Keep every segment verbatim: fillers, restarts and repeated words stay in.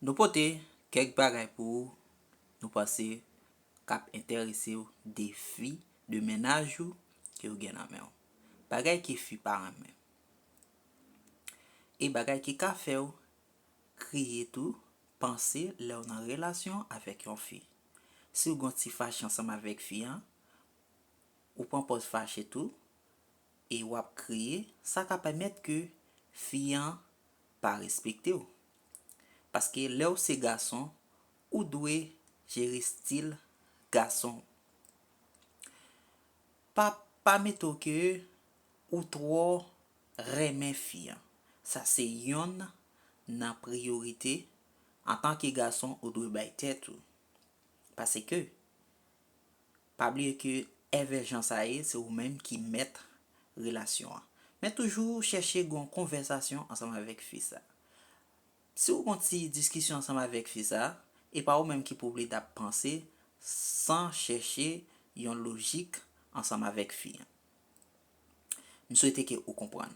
Nou pote kèk bagay pou ou, nou panse k ap enterese w, de fi, de mennaj ou ke w gen nan men w. Bagay ke fi pa renmen. E bagay ki ka fè w kriye tou, panse lè w nan relasyon avèk yon fi. Si w gon ti fache ansanm avèk fi an, ou pran pòz fache tou, e w ap kriye, sa ka pèmèt ke fi an pa respekte w. Paske lè w se gason, ou dwe jere stil gason. Pa, pa mete w ke ou twò renmen fi an. Sa se yonn nan priyorite antanke gason ou dwe bay tèt ou. Paske, pa bliye ke èvè jan sa ye, se ou menm ki mèt relasyon an. Men toujou chèche gon konvèsasyon ansanm avèk fi sa. Si w gon ti diskisyon ansanm avèk fi sa, e pa ou menm ki pou oblide ap panse san chèche yon lojik ansanm avèk fi an. M swete ke ou konprann.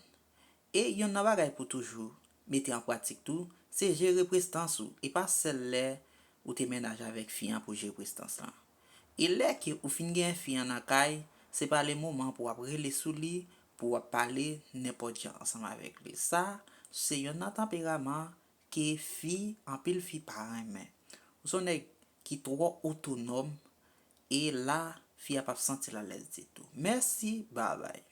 E yonn nan bagay pou toujou mete an pratik tou, se jere prestans ou, e pa sèl lè ou te mennaj avèk fi an pou jere prestans lan. E lè ke ou fin gen fi an nan kay, se pa le moman pou w ap rele sou li, pou w ap pale nenpòt jan ansanm avèk li. Sa, se yonn nan tanperaman ke fi, anpil fi pa renmen. Ou se yon nèg ki twò otonòm, e la, fi a p ap santi l alèz ditou. Mèsi, babay.